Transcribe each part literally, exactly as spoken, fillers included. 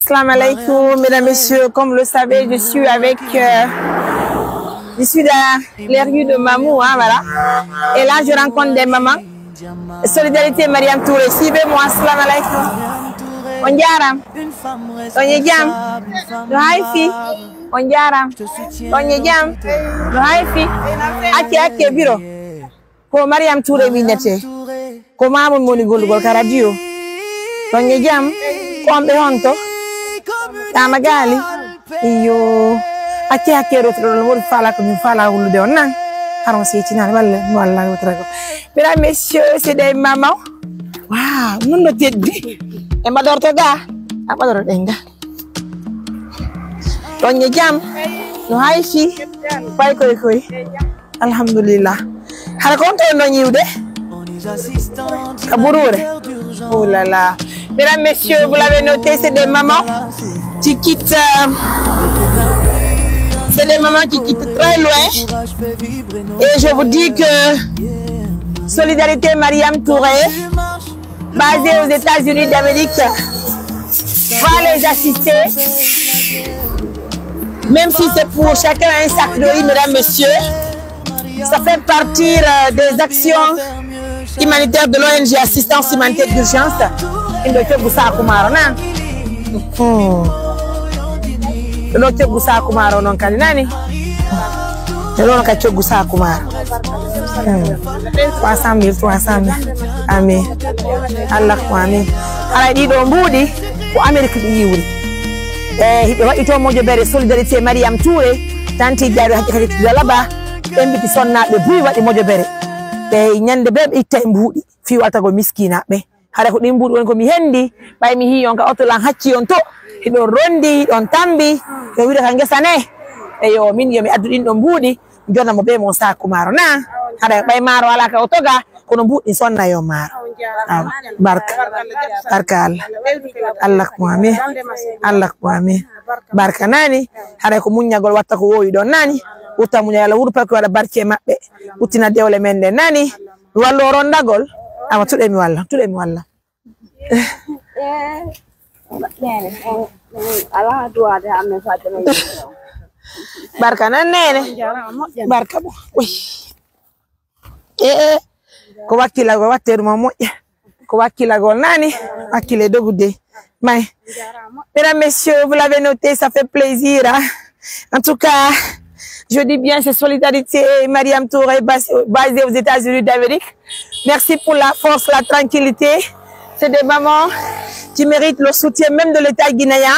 Salam alaikum, mesdames, messieurs. Comme vous le savez, je suis avec, euh, je suis dans les rues de Mamou, hein, voilà. Et là, je rencontre des mamans. Solidarité Mariam Touré, suivez-moi. Salam alaikum. On jaaraama. On e jam. No hay fii. On jaaraama. On e jam. No hay fii. Acce, acce, biro. Ko Mariam Touré winnetee. Ko Mamoun woni gollugol ka radio. Ton e jam. Ko on ɓe honto? Tama gaali. Iyo. Acce hakke rotiro ɗon woni faala ko min faala wullude on nan. Haron si yettinaani walla no Allah wotira ko. Mesdames, messieurs, c'est des mamans. Waaw, nun no teddi. E mbaɗorto ga? A mbaɗoro ɗen ga. Ton e jam. No hay fii. Fay koy koy. Alhamdulillah. Hara ko on to non yiwde? Ka buruure. Oh là là. Mesdames, messieurs, vous l'avez noté, c'est des mamans qui quittent, euh, c'est des mamans qui quittent très loin. Et je vous dis que Solidarité Mariam Touré, basée aux États-Unis d'Amérique, va les assister, même si c'est pour chacun un sac de riz, mesdames, messieurs. Ça fait partie, euh, des actions humanitaires de l'O N G Assistance Humanitaire d'Urgence. Indo coggu saaku maaro na. Hmm. Ɗo coggu saaku maaro non kadi nani. Ɗo non ka coggu saaku maaro. Hmm. Trois cent mille, trois cent mille. Amin. Allah ko amin. Haray ɗiɗo mbuuɗi ko Amérique ɗi yiwri. E hiɓe waɗi to mojobere solidarité Mariam Touré, tanti jaaɗo hajji kadi Jalaba, ɓe mbiti sonnaaɓe buy waɗi mojobere. Ɓe ñande ɓe ɓe itta e mbuuɗi, fii waltagol miskiinaaɓe. Hara ko ɗin mbuuɗi woni ko mi hendi, ɓay mi hii on ka oto lan hacci on to, hiɗon rondi, hiɗon tambi, yo wiide ka ngesa ne. Eyo, min yo mi addu ɗin ɗon mbuuɗi, jonna mo ɓe mon saaku maaro na. Hara ɓay maaro alaa ka oto ga, kono mbuuɗi sonna yo maaro. Awa, barka. Barka Allah. Allah ko amin. Allah ko amin. Barka nani, hara ko muññagol watta ko wowi ɗon nani. Utta muññal Allah wurpa ko waɗa barke maɓɓe. Uttina dewle men ɗen nani. Mi wallu o rondagol. Awa, tuɗe mi walla, tuɗe mi walla. Eh, neene, on, on alaa duwaade amen fadde men. Barka nan neene. On jaaraama moƴƴa. Barka bo. Uy. Eh, eh. Ko wakkilagol wattee ɗum o moƴƴa. Ko wakkilagol nani. Wakkile dogude. May. Mesdames, messieurs, vous l'avez noté, ça fait plaisir, hein. En tout cas, je dis bien, c'est Solidarité Mariam Touré, bas-, basée aux États-Unis d'Amérique. Merci pour la force, la tranquillité. C'est des mamans qui méritent le soutien même de l'État guinéen.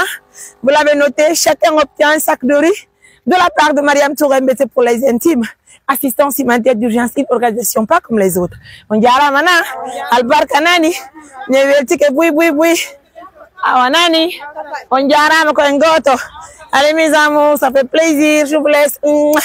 Vous l'avez noté, chacun obtient un sac de riz de la part de Mariam Touré, mais c'est pour les intimes. Assistance humanitaire d'urgence, une organisation pas comme les autres. On jaaraama na, albarka nani, ne weltike buy, buy, buy. Awa nani, on jaaraama ko en gooto. Allez, mes amours, ça fait plaisir, je vous laisse. Mouah.